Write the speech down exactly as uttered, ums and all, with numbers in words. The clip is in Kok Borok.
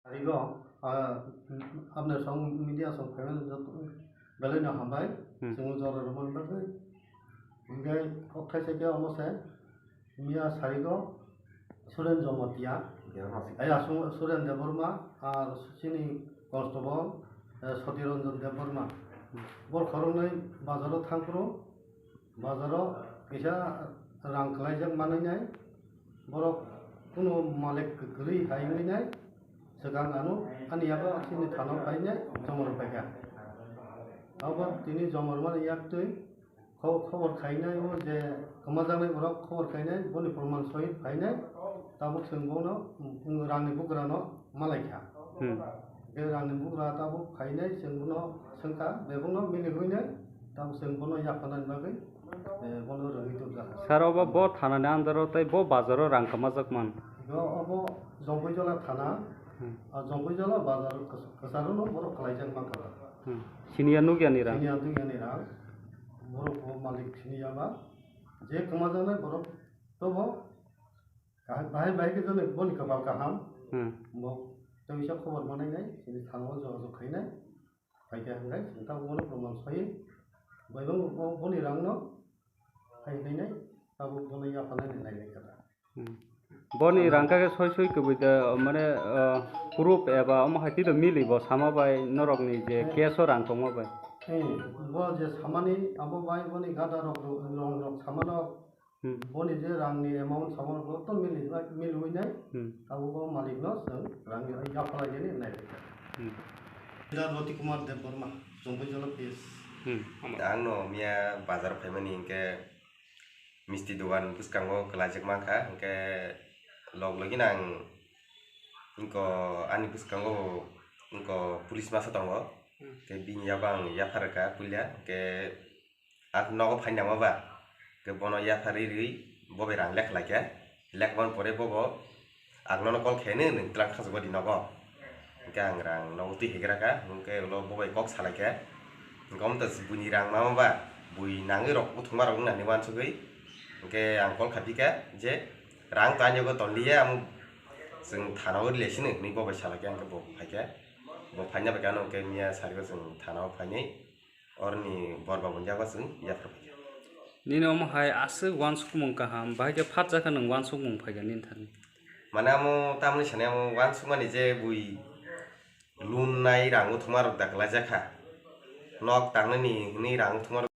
Tarigo, ah, apni song media song phaimani joto belai no hambai. Hmm. Chwng jora rwmani bagwi. Hinkhe kok thaisa khe omo se miya sarigo Suren Jamatia. Debbarma. Ai asung Suren Debbarma ar chini constable, eh, Soti Ranjan Debbarma. Hmm. Bor khoroknwi bazaro thangphuru. Bazaro kisa rang kwlaijak manwi nai, borok kunu malik kwrwi hai wngwi nai, swkang ano ani yago chini thana o painai jomor paikha. Abo tini jomor mani yaktwi kho-, khobor khainai o je kwmajaknai borok khobor khainai boni proman sohit phainai, tabuk chwng bono, mm, rangni bugrano malaikha. Hmm. Khe rangni bugra tabuk phainai, chwng bono swngkha, bebakno mili huinai, tabuk chwng bono yapharnani bagwi, eh, bono rwngwi tubjakha. Sir, obo bo thanani under-o tei bo bazaro rang kwmajak man? Bo obo Jompuijola thana, hmm, ah, Jompuijola bazar kwch-, kwcharono borok kwlaijak mankha. Hmm. Siniya nukyani rang? Siniya nukyani rang. Borok bo malik siniya ba. Je kwmajaknai borok tobo Kaham, bahai bahai khe jone boni kwpal kaham. Hmm. Bo tei bisa khobor manai nai, chini thana o jogajog khainai. Phaikha hwnkhai chwng tabuk bono proman soi. Bai bo, bo, boni rang no phai nai nai, tabuk bono yapharnai nai nai kha da. Hmm. Boni rang kha khe soi soi kwbui da, mane, ah, proof eba omo hai twi da mili bo sama bai norok ni je, eh, case o rang tongma bai. Eh, bo je samani abo bai boni gada rok, rong rok samano Hmm. Boni je rangni amount samo bo to mili, miliwi nai. Hmm. Abo bo malikno chwng rangni yapharlainani nai. Hmm. Leader Roti Kumar Debbarma, Jompuijola P S. Hmm. Ang no miya bazar phaimani hinkhe misti dogan bwskango kwlaijak mankha, hinkhe log logino ang wngkha ani bwskango wngkha police masa tongo. Hmm. Hinkhe bini yago ang yaphar rwkha puila, hinkhe Ang nogo phaina ma ba, khe bono yapharwi rwi bo bai rang lekha lai kha. Lekha bani pore bo bo ang nono call khe, "Nini nwng twlang khajagwi di nogo?" Hinkhe ang rang nogo twi hegra kha, hinkhe ulo bo bai kok sa lai kha. Hinkhe omo to buini rang ma ma ba, bui nangwi rok buthuma rok wng nani uansugwi. Hinkhe ang call kha phi kha je, "Rang to ani yago ton liya, amo chwng thana o rwlai sino," hinwi bo bai sa lai kha, hinkhe bo phai kha. Bo phaina bai khe ano hinkhe miya sari o chwng thana o phainai. Oroni bor ba bunya ba chwng yaphar phaikha. Nini omo hai aswk uansukmung kaham, bahai khe phatjakha nwng uansukmung phaikha nini thani. Mane amo tamni sani amo uansukmani je bui lun nai rang uthuma rok da kwlaijakha. Nok tangnani hwnwi rang uthuma rok